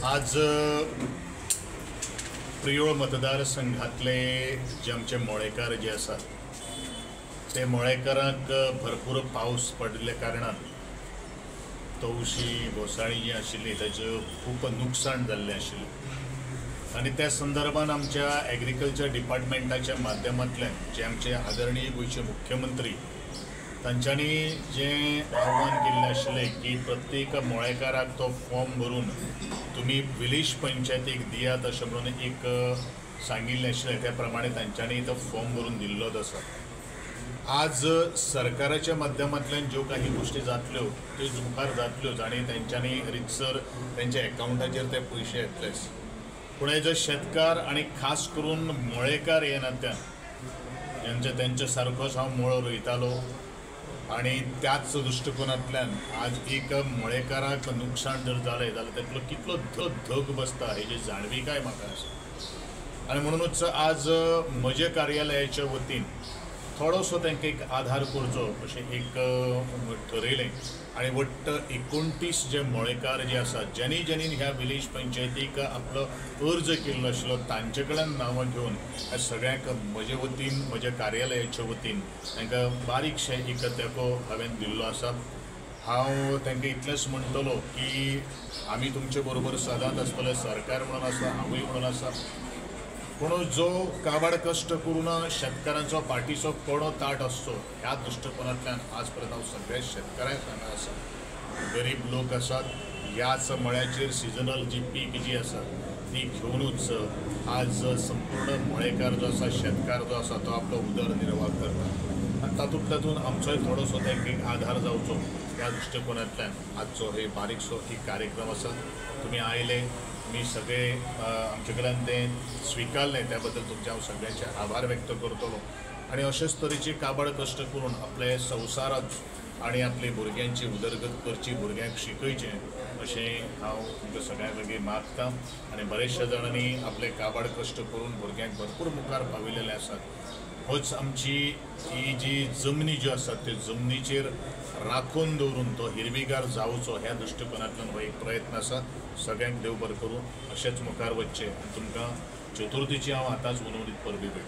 आज प्रियोळ मतदारसंघातले जे आमचे मळेकार जे आसात ते मळेकारांक भरपूर पावस पडिल्ल्या कारणान तवशी घोसाळीं जी आशिल्ली ताचें खूब नुकसाण जाल्लें आशिल्लें आनी त्या संदर्भान आमच्या एग्रीकल्चर डिपार्टमेंटाच्या माध्यमांतल्यान जे आमचे आदरणीय गोंयचे मुख्यमंत्री तांच्यांनी जें आव्हान केल्लें आशिल्लें की प्रत्येक मळेकाराक तो फॉर्म भरून तुमी विलेज पंचायतीक दियात अशें म्हणून एक सांगिल्लें आशिल्लें, त्या प्रमाणे तांच्यांनी तो फॉर्म भरून दिल्लोच आसा. आज सरकाराच्या माध्यमांतल्यान ज्यो काही गोश्टी जातल्यो त्यो मुखार जातल्योच आनी तेंच्यांनी रितसर तेंच्या एकावंटाचेर ते पयशे येतलेच. पूण एज अ शेतकार आनी खास करून मळेकार हे नात्यान जेंचे तेंच्या सारकोच हांव मळो रोयतालो आनी त्याच दृश्टिकोनांतल्यान आज एक मळेकाराक नुकसाण जर जालें जाल्यार तातलो कितलो धग बसता हेजी जाणविकाय म्हाका आसा. आनी म्हणुनूच आज म्हज्या कार्यालयाच्या वतीन थोडोसो तांकां एक आधार करचो अशें एक ठरयलें आनी वट्ट 29 जे मळेकार जे आसात ज्यांनी ज्यांनी ह्या विलेज पंचायतीक आपलो अर्ज केल्लो आशिल्लो तांचे कडल्यान नांवां घेवन ह्या सगळ्यांक म्हजे वतीन म्हज्या कार्यालयाच्या वतीन तांकां बारीकशें एक तेंको हांवें दिल्लो आसा. हांव तांकां इतलेंच म्हणटलो की आमी तुमचे बरोबर सदांच आसतले, सरकार म्हणून आसा, हांवूय म्हणून आसा. पूण जो काबाड कश्ट करून शेतकारांचो पाठीचो कणो ताट आसचो ह्या दृश्टिकोनांतल्यान आज पर्यंत हांव सगळ्या शेतकारांक हांगा आसा. गरीब लोक आसात ह्याच मळ्याचेर सिजनल जी पीक जी आसा ती घेवनूच आज संपूर्ण मळेकार जो आसा शेतकार जो आसा तो आपलो उदरनिर्वाह करता आनी तातूंत तातूंत आमचोय थोडोसो तांकां एक आधार जावचो ह्या दृश्टिकोनांतल्यान आजचो हे बारीकसो एक कार्यक्रम आसा. तुमी आयले, मी सगळे आमचे कडल्यान तें स्विकारलें त्या बद्दल तुमचे हांव सगळ्यांचे आभार व्यक्त करतलो आनी अशेच तरेची काबाड कश्ट करून आपले संवसारात आनी आपले भुरग्यांची उदरगत करची, भुरग्यांक शिकयचें अशें हांव तुमकां सगळ्यां लागीं मागता. आनी बरेचशा जाणांनी आपले काबाड कश्ट करून भुरग्यांक भरपूर मुखार पाविल्ले आसात. होच आमची ही जी जमनी ज्यो आसात त्यो जमनीचेर राखून दवरून तो हिरवीगार जावचो ह्या दृश्टिकोनांतल्यान हो एक प्रयत्न आसा. सगळ्यांक देव बरें करूं, अशेंच मुखार वचचें आनी तुमकां चतुर्थीची हांव आतांच उलोवणीत परबीं भेटयतां.